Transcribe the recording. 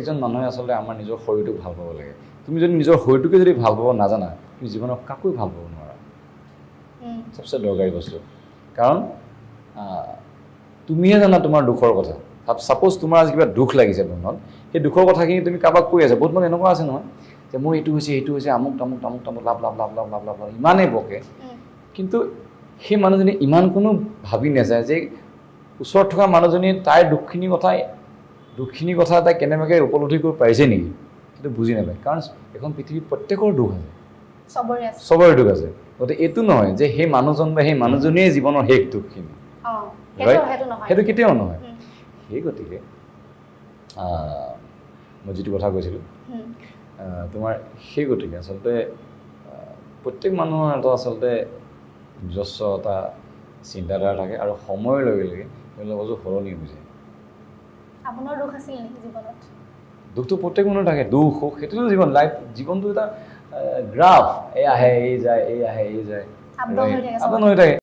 এজন মানুহে আচলতে আমাৰ নিজৰ শৰীৰটোক ভাল পাব লাগে। তুমি যদি নিজৰ শৰীৰটোকে যদি ভাল পাব নাজানা, তুমি জীৱনত কাকোৱে ভাল পাব নোৱাৰা। চবচে দৰকাৰী বস্তু, কাৰণ তুমিহে জানা তোমাৰ দুখৰ কথা। ছাপ'জ তোমাৰ আজি কিবা দুখ লাগিছে মনত, সেই দুখৰ কথাখিনি তুমি কাৰোবাক কৈ আছা। বহুত মানুহ এনেকুৱা আছে নহয় যে মোৰ এইটো হৈছে, সেইটো হৈছে, আমুক তামুক তামুক তামুক লাভ লাভ লাভ লাভ লাভ লাভ লাভ ইমানেই বকে, কিন্তু সেই মানুহজনী ইমান কোনো ভাবি নাযায় যে ওচৰত থকা মানুহজনী তাইৰ দুখখিনি কথা তাই কেনেবাকৈ উপলব্ধি কৰিব পাৰিছে নেকি, সেইটো বুজি নাপায়। কাৰণ এখন পৃথিৱীত প্ৰত্যেকৰ দুখ আছে, চবৰে দুখ আছে। গতিকে এইটো নহয় যে সেই মানুহজন বা সেই মানুহজনীয়ে জীৱনৰ শেষ দুখখিনি, সেইটো কেতিয়াও নহয়। সেই গতিকে মই যিটো কথা কৈছিলোঁ তোমাৰ, সেই গতিকে আচলতে প্ৰত্যেক মানুহৰ এটা আচলতে নিজস্ব এটা চিন্তাধাৰা থাকে আৰু সময়ৰ লগে লগে সেইবিলাক বস্তু সলনি হৈ যায়। আপোনাৰ দুখ আছিল নেকি জীৱনত? দুখটো প্ৰত্যেক মানুহৰ থাকে, দুখ সুখ সেইটোতো জীৱন, লাইফ জীৱনটো এটা গ্ৰাফ, এই আহে এই যায়, এই আহে এই যায়, আপ ডাউন হৈ থাকে।